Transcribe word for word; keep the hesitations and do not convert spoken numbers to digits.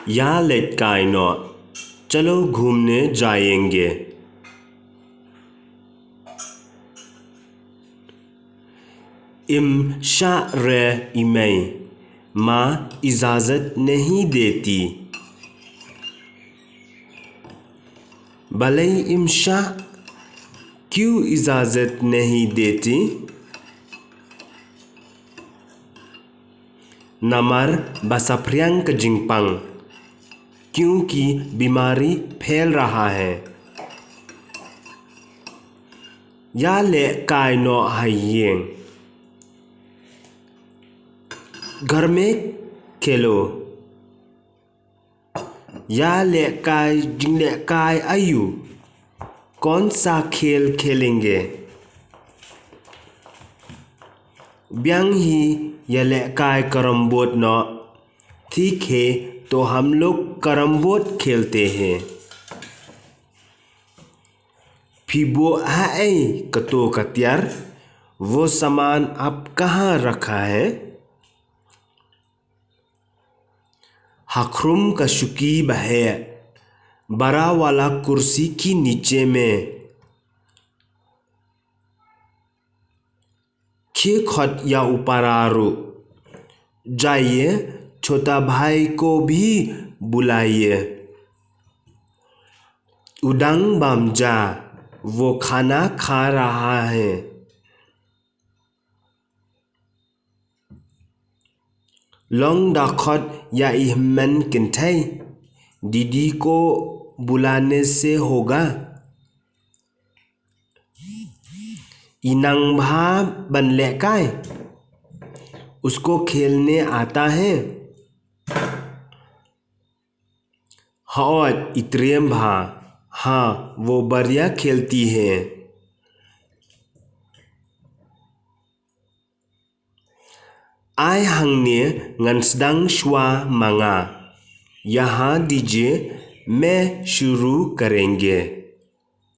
Ïa leit kai noh. Chalo ghumne jayenge. Im shah re i mei, माँ इजाज़त नहीं देती। Balei im shah, क्यों इजाज़त नहीं देती? Namar ba saphriang ka jingpang, क्योंकि बीमारी फैल रहा है। Ïa leh kai noh ha ïing, घर में खेलो। Ïa leh kai jingleh kai aïu, कौन सा खेल खेलेंगे? Biang hi ïa leh kai carrom board noh, ठीक है, तो हम लोग carrom board खेलते हैं। Phi buh haei kato ka tiar, वो सामान आप कहाँ रखा है? Ha khrum ka shuki baheh, बड़ा वाला कुर्सी के नीचे में। Khie khot ïa u para ruh, जाइए छोटा भाई को भी बुलाइए। U dang bam ja, वो खाना खा रहा है। Long da khot ïa i hynmen kynthei, दीदी को बुलाने से होगा। I nang bha ban leh kai, उसको खेलने आता है। Hooid, i triem bha, हाँ, वो बढ़िया खेलती है। Ai hangne ngan sdang shuwa ma nga, यहाँ दीजिए, मैं शुरू करेंगे।